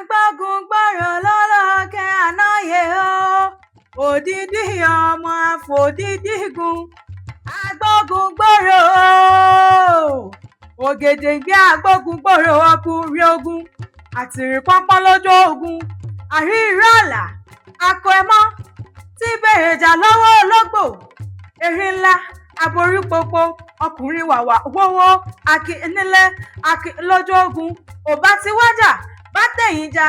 Agbógun gbòòrò lólókè ànáyè o, òdìdí ọmọ àfòdídìgún. Agbógun gbòòrò, ògèdèǹgbé agbógun gbòòrò, ọkùnrin ogun àtìrìpọ́npọ́n lójú ogun, àríìró àlà akọ ẹmọ́ tí bèrè ìjà lọ́wọ́ ológbò, erin ńlá aborí pópó, ọkùnrin wàwà wówó, akin nílé, akin lójú ogun, ò bá ti wájà bá tẹ̀yìn jà,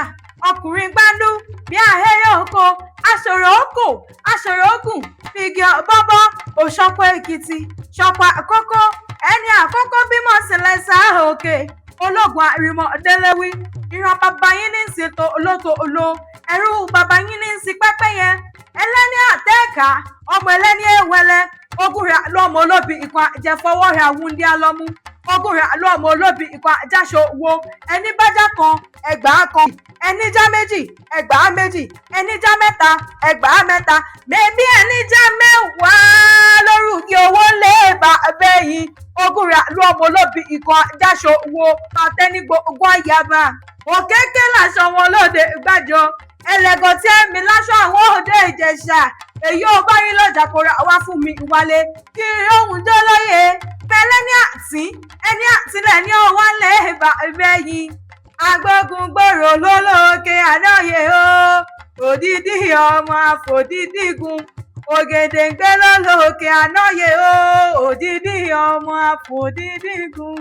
ọkùnrin gbáńdú bí ahéré oko, aṣòro òkò aṣòro ògùn igi bọ́bọ́, òṣọpọ̀ èkìtì ṣọpọ̀ àkókò, ẹni àkọ́kọ́ bímọ sílẹ̀ sáà òkè, ológun àrìmọ déléwí, ìran bàbá yín ní í sin tòlótòló, ẹrú bàbá yín ní í sin pẹ́pẹ́yẹ, ẹlẹ́ni àtẹ́ẹ̀ká ọmọ ẹlẹ́ni èwẹlẹ, ogun rẹ̀ lọ́mọ olóbi ìkan àjẹfọwọ́ rẹ̀ àwùndí alọ́mú, ogun rẹ̀ lọ́mọ olóbi ìkan àjáṣọ wo, ẹni bájá kan ẹgbàá kan, ẹni já méjì ẹgbàá méjì, ẹni já mẹ́ta ẹgbàá mẹ́ta, mẹ́bí ẹni já mẹ́wàá lórúkì owó lè bá bẹ́yìn, ogun rẹ̀ lọ́mọ olóbi ìkan àjáṣọ wo, àtẹnigbò ogun àyàbá òkèké làṣọ wọn lóde gbàjọ, ẹlẹgàn tí ẹmí láṣọ àwọn òde ìjẹsà, èyí ò bá yín lọjà kó ra wá fún mi wálé kí ohun jó lóye fẹlẹ ní àtí ẹni àtìlẹ ní ọwọ́ lè bá bẹ́yìn. Agbógun gbòòrò lólókè ànáyè o, òdìdí ọmọ àfòdídìgún, ògèdèǹgbé lólókè ànáyè o, òdìdí ọmọ àfòdídìgún.